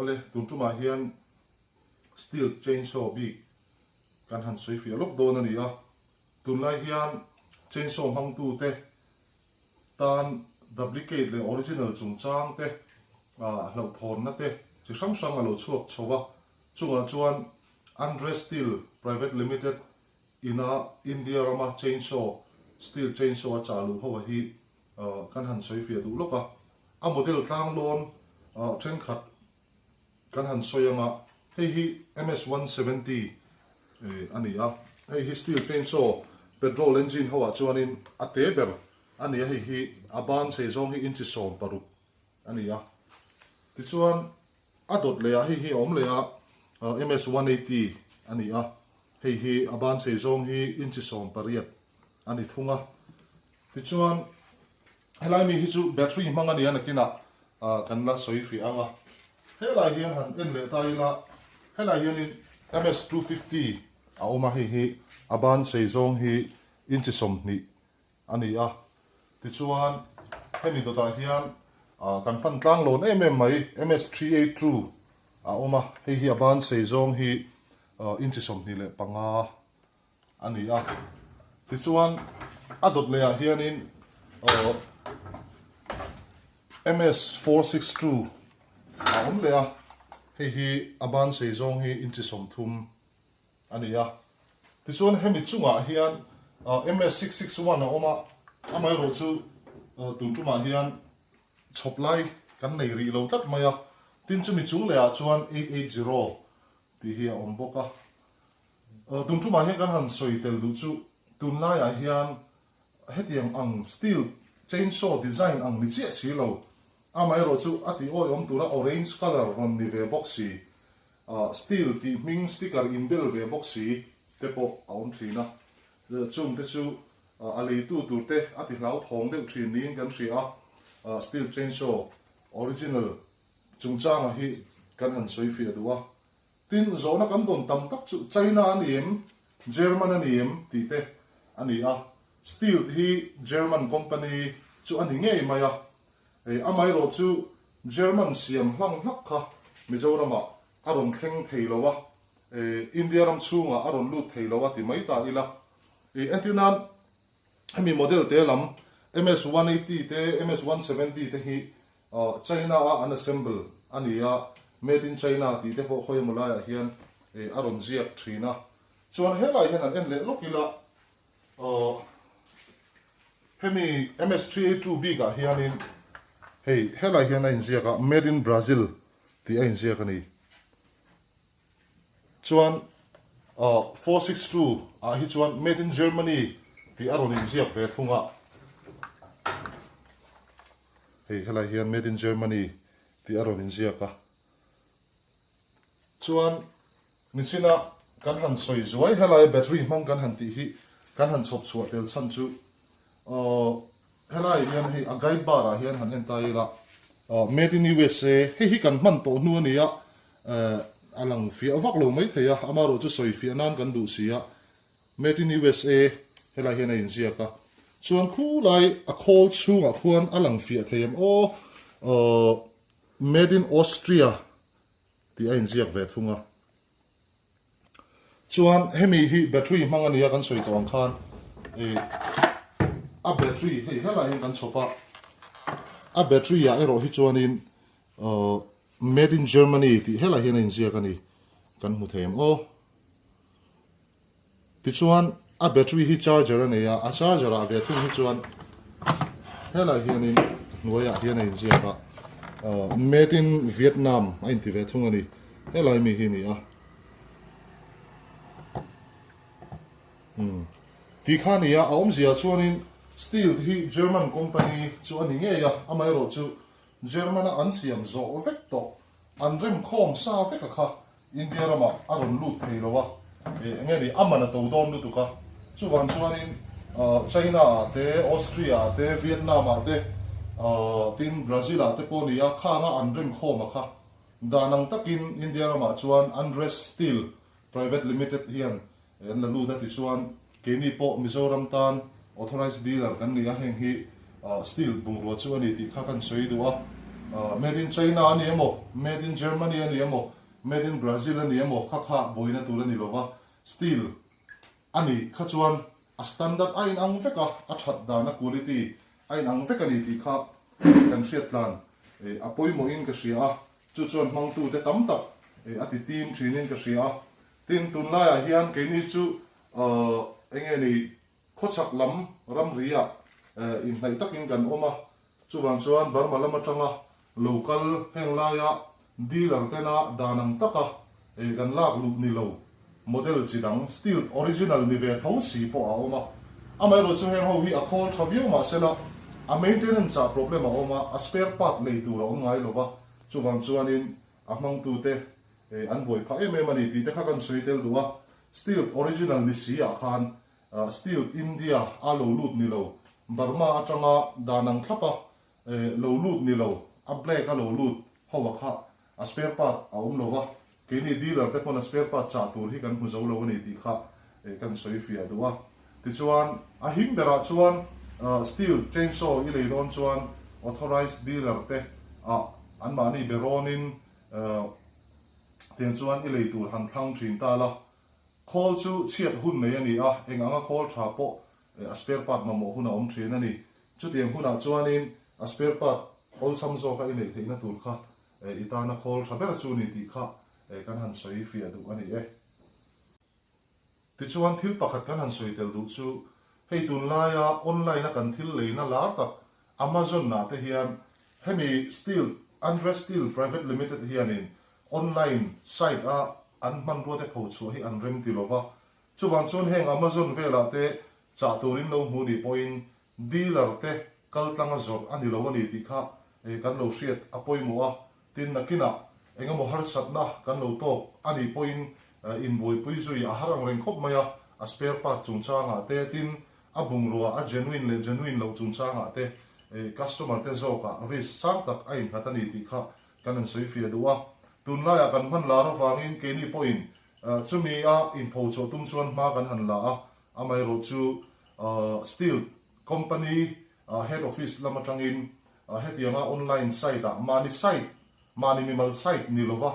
Awle, tun tumah hian steel chainsaw bik kan han sawi fiah lawk dawn a ni a. Tunlai hian chainsaw hmangtute tan duplicate leh original chungchang te, hlauhthawnna te chi hrang hrang a lo chhuak chho a. Chungah chuan Andre Steel Private Limited ina India rama chainsaw, steel chainsaw a chah luh ho a hi Kan han sawi fiah duh lawk a, a model tlanglawn thenkhat kan han sawi ang a, hei hi MS 170 a ni a, hei hi steel chainsaw petrol engine ho ah chuanin a te ber a ni a, hei hi a ban chei zawng hi inchi 16 a ni a, tichuan a dawt leh ah hei hi a awm leh a, MS 180 a ni a, hei hi a ban chei zawng hi inchi 18 a ni thung a. Tichuan, helai mi hi chu battery hmang a nia nakinah kan la sawi fiah ang a. Helai hian han en leh ta ila, helai hianin MS 250 a awm a, hei hi a ban sei zawng hi inchi 20 a ni a. Tichuan, hemi dawtah hian kan hman tlang lawn em em mai MS 382 a awm a, hei hi a ban sei zawng hi inchi 25 a ni a. Tichuan a dawt leh ah hianin aw MS 462 a awm leh a, hei hi a ban sei zawng hi inchi 30 a ni a. Tichuan hemi chungah hian MS 661 a awm a, amaherawh chu tun tumah hian chhawp lai kan nei rih lo tlat mai a. Tin chumi chung leh ah chuan 880 tih hi a awm bawk a. Tun tumah hian kan han sawi tel duh chu tunlaiah hian hetiang ang steel chainsaw design ang ni chiah si lo, amaherawh chu a tih awihawm tura orange colour rawn ni ve bawk si, steel tih hming sticker inbel ve bawk si te pawh a awm thin a. Chung te chu a leitu tur te a ti hlauthawng deuh thin niin kan hria a, steel chainsaw original chungchanga hi kan han sawi fiah duh a. Tin, zawhna kan dawn tam tak chu China a ni em, German a ni em tih te a ni a. Steel hi German company chu a ni ngei mai a. Amaherawh chu German siam hlang hlak kha Mizoramah a rawn thleng thei lo a, India ram chhungah a rawn lut thei lo a ti mai ta ila. Entir nan hemi model te lam MS 180 te, MS 170 te hi China a an assemble a ni a, Made in China tih te pawh khawi emaw laiah hian a rawn ziak thin a. Chuan helai hian an en leh lawk ila, hemi MS 382 bikah hianin hei helai hian a inziak a, Made in Brazil tih a inziak a ni. Chuan 462 ah hi chuan Made in Germany tih a rawn inziak ve thung a. Hei helai hian Made in Germany tih a rawn inziak a. Chuan nichina kan han sawi zuai helai battery hmang kan han tih hi kan han chhawp chhuah tel chhan chu helai hian hei a guide bar ah hian han en ta ila Made in USA hei hi kan hman tawh hnu a ni a a lang fiah vak lo mai thei a amaherawh chu sawi fiah nan kan duh si a Made in USA helai hian a inziak a chuan khulai a khawl chhungah khuan a lang fiah thei em aw Made in Austria tih a inziak ve thung a. Chuan hemi hi battery hmang a nia kan sawi tawh ang khan ih a battery hei helai hian kan chhawp a, a battery ah erawh hi chuanin ahh made in Germany tih helai hian a inziak a ni kan hmu thei ang aw. Tichuan a battery hi charger a nei a, a charger ah ve thung hi chuan helai hianin hnuaiah hian a inziak a, ahh made in Vietnam a inti ve thung a ni, helai mi hi a ni a. Umm ti kha a ni a, a awmzia chuanin steel hi German company chu a ni ngei a, amaherawhchu German a an siam zawh vek tawh, an remkhawm sa vek a kha India ramah a rawn lut thei lo a, eng nge ni, a man a to dawn lutuk a. Chuvang chuanin China ah te, Austria ah te, Vietnam ah te, tin Brazil ah te pawh ni a, khanga an remkhawm a kha. Dan ang takin India ramah chuan Andres Steel Private Limited hian an la lut a, tichuan keini pawh Mizoram tan Authorized Dealer kan ni a, heng hi steel bungrua chu a ni tih kha kan sawi duh a. Made in China a ni emaw, Made in Germany a ni emaw, Made in Brazil a ni emaw kha kha buaina tur a ni lova, Stihl a nih kha chuan a standard a inang vek a, a that dan a quality a inang vek a ni tih kha kan hriat tlan a pawimawhin ka hria a, chu chuan hmangtute tam tak a ti tim thinin ka hria a. Tin, tunlaiah hian keini chu enge ni khawchhak lam ramriah inhnaih takin kan awm a, chuvang chuan Burma lam atanga lo kal heng laia dealer tena dan ang taka kan lak luh ni lo model chi dang Stihl original ni ve tho si pawh a awm a. Amaherawhchu chu heng ho hi a khawl tha viau mahsela a maintenance ah problem a awm a, a spare part nei tur a awm ngai lova, chuvang chuanin a hmangtute an buai phah em em a ni tih te kha kan sawi tel duh a. Stihl original ni si ah khan Stihl India a lo lut ni lo, Burma atanga dan ang thlap a lo lut ni lo, a black a lo lut ho a kha a spare part a awm lo va, keini dealer te pawn a spare part chah tur hi kan hmu zo lo a ni tih kha kan sawi fiah duh a. Tichuan a him berah chuan Stihl chainsaw i lei dawn chuan authorized dealer te ah anmahni be rawnin tiang chuan i lei tur han thlang thin ta la. Khawl chu chhiat hun nei a ni a, eng anga khawl tha pawh a spare part mamawh hun a awm thin a ni. Chutiang hunah chuanin a spare part awlsam zawka i neih theihna tur kha i tana khawl tha ber chu ni tih kha kan han sawi fiah duh a ni e. Tichuan thil pakhat kan han sawi tel duh chu hei tunlaia online a kan thil leina lar tak Amazon ah te hian hemi Stihl, Andre Stihl Private Limited hianin online site a an hmanrua te pho chhuah hi an rem ti lova. Chuvang chuan heng Amazon velah te chah turin lo hmu nih pawhin dealer te kaltlanga zawrh a ni lo a ni tih kha kan lo hriat a pawimawh a. Tin, nakinah eng emaw harsatna kan lo tawk a nih pawhin inbuaipui zui a har ang reng khawp mai a, a spare part chungchangah te, tin, a bungrua a genuine leh genuine loh chungchangah te customer te zawkah risk sang tak a innghat a ni tih kha kan han sawi fiah duh a. Tunlaiah kan hman lar avangin keini pawhin chumi a inpho chhuah tum chuan hma kan han la a, amaherawhchu Stihl company head office lam atangin Hetianga online site ah mahni site, mahni mimal site ni lova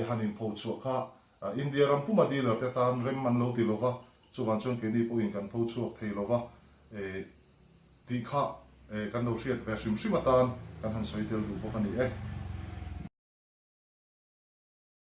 han inpho chhuah kha India ram puma dealer te tan rem an lo ti lova, chuvang chuan keini pawhin kan pho chhuak thei lova tih kha kan lo hriat ve hrim hrim atan kan han sawi tel duh bawk a ni e.